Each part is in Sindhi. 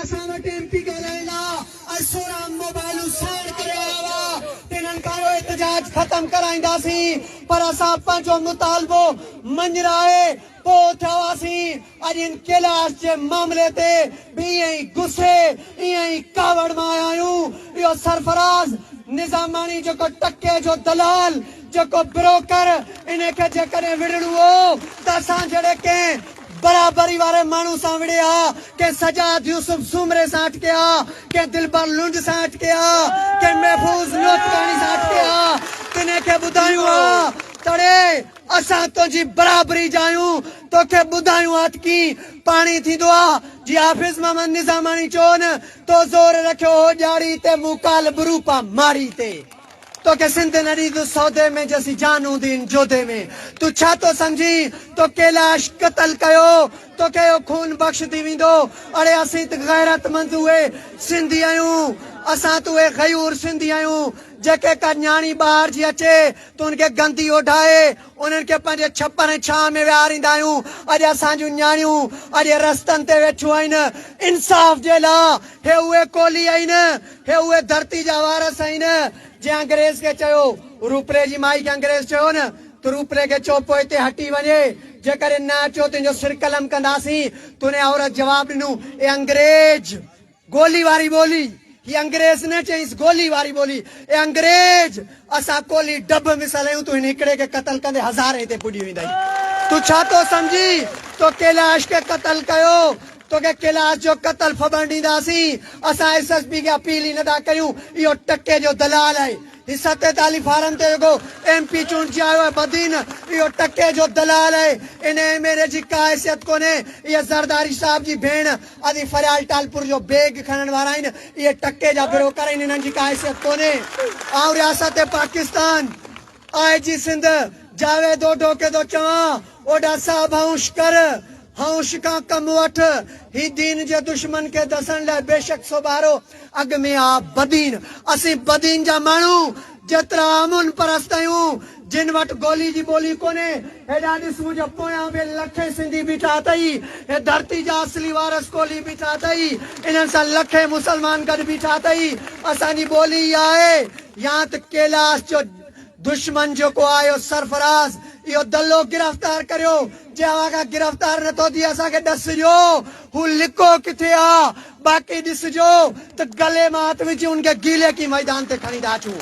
اسان وٽ ايم پي ڳالهائڻ لا ۽ 16 موبائلون ساڻ ڪري آيا هئا ته انهن کان اهو احتجاج ختم ڪرائينداسين پر اسان پنهنجو مطالبو مڃرائي پوء اٿيا هئاسين. اڄ ان ڪيلاش جي معاملي تي به ائين ئي غصي ائين ئي ڪاوڙ مان آيا آهيون. اهو سرفراز نظاماڻي جيڪو ٽڪي جو دلال جيڪو بروڪر ان کي جيڪڏهن وڙهڻو هو ته اسان جهڙي ڪنهن برابري واري ماڻهو سان وڙهي ها، ڪنهن سجاد يوسف سومري سان اٽڪي ها، ڪنهن دلبر لنڊ سان اٽڪي ها، ڪنهن محفوظ نوتڪاڻي سان اٽڪي ها، تنهن کي ٻڌايون ها ته اڙي اسان تنهنجي برابري جا آهيون، توکي ٻڌايون ها ته ڪيئن پاڻي ٿيندو آ، جي حافظ محمد نظاماڻي چيو نه تو زور رکيو هو ڄاڙي تي مون ڪالهه بروپا ماڙي تي. توکي سنڌ نه ڏيندس سودي ۾ جيسين جان هوندي هن جوڌي ۾. تون ڇا ٿو سمجهين تو ڪيلاش قتل ڪيو توکي اهو خون بخش ٿي ويندو. اڙي اسين ته غيرتمند اهي سنڌي آهيون. اسان ته اهي غيور سنڌي آهيون جيڪي ڪا نياڻي ٻاهر جي اچي ته ان کي گندي اوڍائي انهن کي پنهنجي ڇپر ۽ ڇانء ۾ ويهاريندا آهيون. اڄ اسان جون نياڻيون اڄ رستن تي ويٺيون آهن انصاف جي لا. هي اهي ڪولهي آهن، هي اهي ڌرتي جا وارث آهن، جنهن انگريز کي چيو، روپلي جي مائي کي انگريز چيو نه ته روپلي کي چئو پوئتي هٽي وڃي، جيڪڏهن نه اچيو تنهنجو سر قلم ڪنداسين. تنهن عورت جواب ڏنو، اي انگريز! گولي واري ٻولي، هي انگريز نه چيائينس گولي واري ٻولي، اي انگريز! اسان ڪولهي ڊڀ مثل آهيون، تون هن هڪڙي کي قتل ڪندي هزارين هتي پڄي ويندائين. تون ڇا ٿو سمجهين؟ تو ڪيلاش کي قتل ڪيو، توکي ڪيلاش جو قتل ڦٻڻ ڏينداسين، اسان ايس ايس پي کي اپيل ئي نٿا ڪريون، اهو ٽڪي جو دلال آهي، هي ستيتاليهه فارم تي جيڪو ايم پي چونڊجي آيو آهي بدين، اهو ٽڪي جو دلال آهي، ان ايم اين اي جي ڪا حيثيت ڪونهي، اهي زرداري صاحب جي ڀيڻ ادي فريال ٽالپر جو بيگ کڻڻ وارا آهن، اهي ٽڪي جا بروڪر آهن، انهن جي ڪا حيثيت ڪونهي، آئون رياست پاڪستان، آء جي سنڌ، جاويد اوڍو کي ٿو چوان، اوڍا صاحب هونش ڪر، هونش کان ڪم وٺ، هي دين جي دشمن کي دسڻ لاء بيشڪ سوڀارو اڳ ۾ آ بدين، اسين بدين جا ماڻهو جيترا امن پرست آهيون، جن وٽ گولي جي ٻولي ڪونهي، هيڏانهن ڏس منهنجي پويان به لکين سنڌي بيٺا اٿئي، هي ڌرتي جا اصلي وارث ڪولهي بيٺا اٿئي، انهن سان لکين مسلمان گڏ بيٺا اٿئي، اسان جي ٻولي اها آهي يا ته ڪيلاش جو دشمن جيڪو آهي اهو سرفراز اهو دلو گرفتار ڪريو، جي اوهان کان گرفتار نٿو ٿئي اسان کي ڏس ڏيو هو لڪو ڪٿي آ، باقي ڏسجو ته گلي مان هٿ وجهي ان کي گيلي ڪي ميدان تي کڻي ٿا اچون.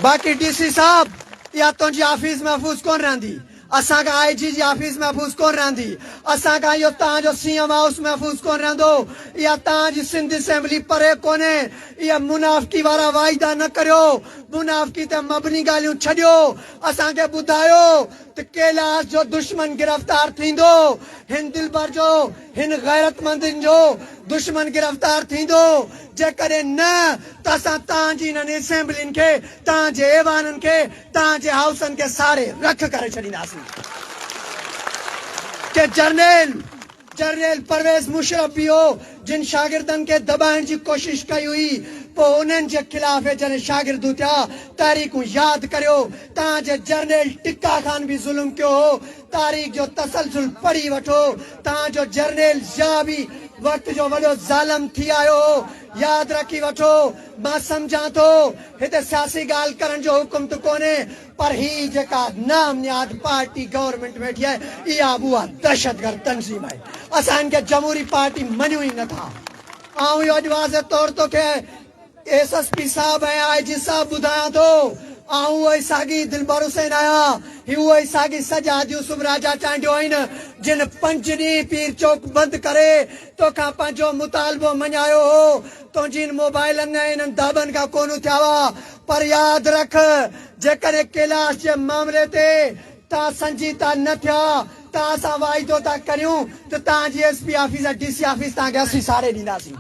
باقي ڊي سي صاحب اها تنهنجي آفيس محفوظ ڪونه رهندي. اسان کان آء جي جي آفيس محفوظ ڪونه رهندي. اسان کان اهو توهان جو سي ايم هائوس محفوظ ڪونه رهندو. اها توهان جي سنڌ اسيمبلي پري ڪونهي. اهي منافقي وارا واعدا نه ڪريو. منافقي تي مبني ڳالهيون ڇڏيو. اسان کي ٻڌايو ته ڪيلاش جو دشمن گرفتار ٿيندو، هن دلبر جو، هن غيرتمندن جو دشمن گرفتار ٿيندو، جيڪڏهن نه ته اسان توهان جي انهن اسيمبلين کي، توهان جي ايوانن کي، توهان جي هائوسن کي ساڙي رک ڪري ڇڏينداسين. ڪي جرنيل، جرنيل پرويز مشرف به هو، جن شاگردن کي دٻائڻ جي ڪوشش ڪئي هئي، پوء انهن جي خلاف جڏهن شاگرد اٿيا، تحريڪون ياد ڪريو، توهان جي جرنيل ٽڪا خان به ظلم ڪيو هو، تاريخ جو تسلسل پڙهي وٺو، توهان جو جرنيل ضياء به وقت جو وڏو ظالم ٿي آيو هو، ياد رکي وٺو، مان سمجهان ٿو هتي سياسي ڳالهه ڪرڻ جو حڪم ته ڪونهي، پر هي جيڪا نام نهاد پارٽي گورنمينٽ ويٺي آهي اها به اها دهشتگرد تنظيم آهي اسان هن کي جمهوري پارٽي مڃون ئي نٿا. آئون اهو اڄ واضح طور توکي ايس ايس پي صاحب ۽ آء جي صاحب ٻڌايان ٿو آئون اهو ئي ساڳي دلبر حسين آهيان هي اهو ئي ساڳي سجاد يوسف راجا چانڊيو آهن جن پنج ڏينهن پير چوڪ بند ڪري توکان پنهنجو مطالبو مڃايو هو تنهنجي ان موبائلن ۽ انهن داٻن کان ڪونه اٿيا هئا پر ياد رک جيڪڏهن ڪيلاش جي معاملي تي توهان سنجيده نه ٿيا ته اسان واعدو ٿا ڪريون ته توهان جي S P office ۽ D C office توهان کي اسين ساڙي ڏينداسين.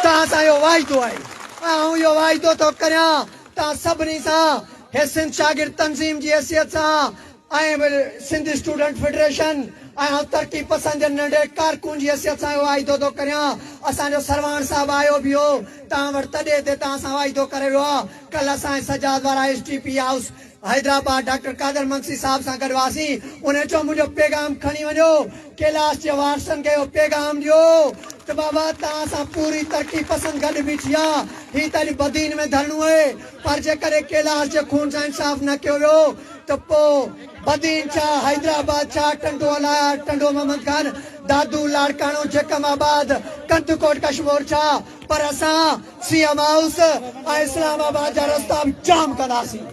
توهان سان اهو واعدو آهي ۽ آئون اهو واعدو ٿو ڪريان توهان سڀني سان هي سنڌ شاگرد تنظيم جي حيثيت سان ۽ سنڌ اسٽوڊنٽ فيڊريشن ۽ آئون ترقي پسند جي ننڍڙي ڪارڪن جي حيثيت سان اهو واعدو ٿو ڪريان. اسان جو سرواڻ صاحب آيو به هو توهان وٽ تڏي تي توهان سان واعدو ڪري ويو آهي. ڪلهه اسان ۽ سجاد وارا S T P house. Hyderabad doctor Qadir Magsi sahib سان گڏ هئاسين، انهن چيو منهنجو پيغام کڻي وڃو، ڪيلاش جي وارثن کي اهو پيغام ڏيو ته بابا توهان سان پوري ترقي پسند گڏ بيٺي آ، هي ته اڄ بدين ۾ ڌرڻو اهي، پر جيڪڏهن ڪيلاش جي خون سان انصاف نه ڪيو ويو ته پوء بدين ڇا، حيدرآباد ڇا، ٽنڊو الهيار، ٽنڊو محمد خان، دادو، لاڙڪاڻو، جيڪب آباد، ڪنڌڪوٽ، ڪشمور ڇا، پر اسان سي ايم هائوس ۽ اسلام آباد جا رستا به جام ڪنداسين.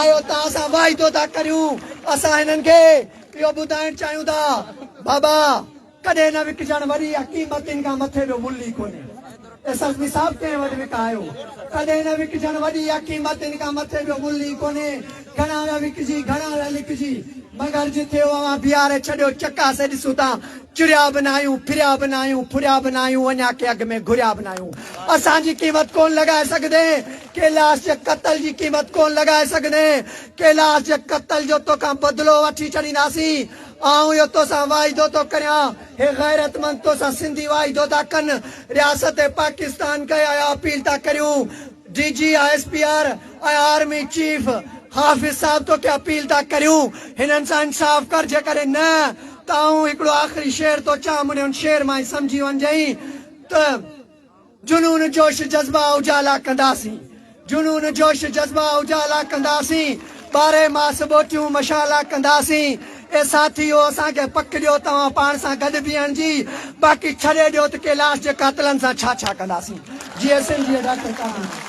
آيو توهان سان واعدو ٿا ڪريون. اسان هنن کي اهو ٻڌائڻ چاهيون ٿا بابا ڪڏهن نه وڪجڻ وڏي يا قيمتين کان مٿي ٻيو ملهه ئي ڪونهي. ايس ايس پي صاحب ڪنهن وٽ وڪايو. ڪڏهن نه وڪجڻ وڏي يا قيمتين کان مٿي ٻيو ملهه ئي ڪونهي. گهڻا ويا وڪجي گهڻا ويا لڪجي مگر جٿي اوهان بيهاري ڇڏيو چڪاسي ڏسون ٿا چريا به ناهيون، ڦريا به ناهيون، ڦريا به ناهيون، اڃا ڪي اڳ ۾ گهريا به ناهيون. اسان جي قيمت ڪونه لڳائي سگهندين، ڪيلاش جي قتل جي قيمت ڪونه لڳائي سگهندين، ڪيلاش جي قتل جو توکان بدلو وٺي ڇڏينداسين. آئون اهو توسان واعدو ٿو ڪريان، هي غيرتمند توسان سنڌي واعدو ٿا ڪن، رياست پاڪستان کي اها اپيل ٿا ڪريون، D G I S P R ۽ army chief Hafiz صاحب توکي اپيل ٿا ڪريون، هنن سان انصاف ڪر، جيڪڏهن نه ته آئون هڪڙو آخري شعر ٿو چوان منهنجي ان شعر مان ئي سمجهي وڃجئين ته جنون جوش جذبا اجالا ڪنداسين جنون جوش جذبا اجالا ڪنداسين ٻاري ماس ٻوٽيون مشالا ڪنداسين اي ساٿيو اسان کي پڪ ڏيو توهان پاڻ سان گڏ بيهڻ جي باقي ڇڏي ڏيو ته ڪيلاش جي قاتلن سان ڇا ڇا ڪنداسين جيئي سنڌ جيئي ڊاڪٽر قادر.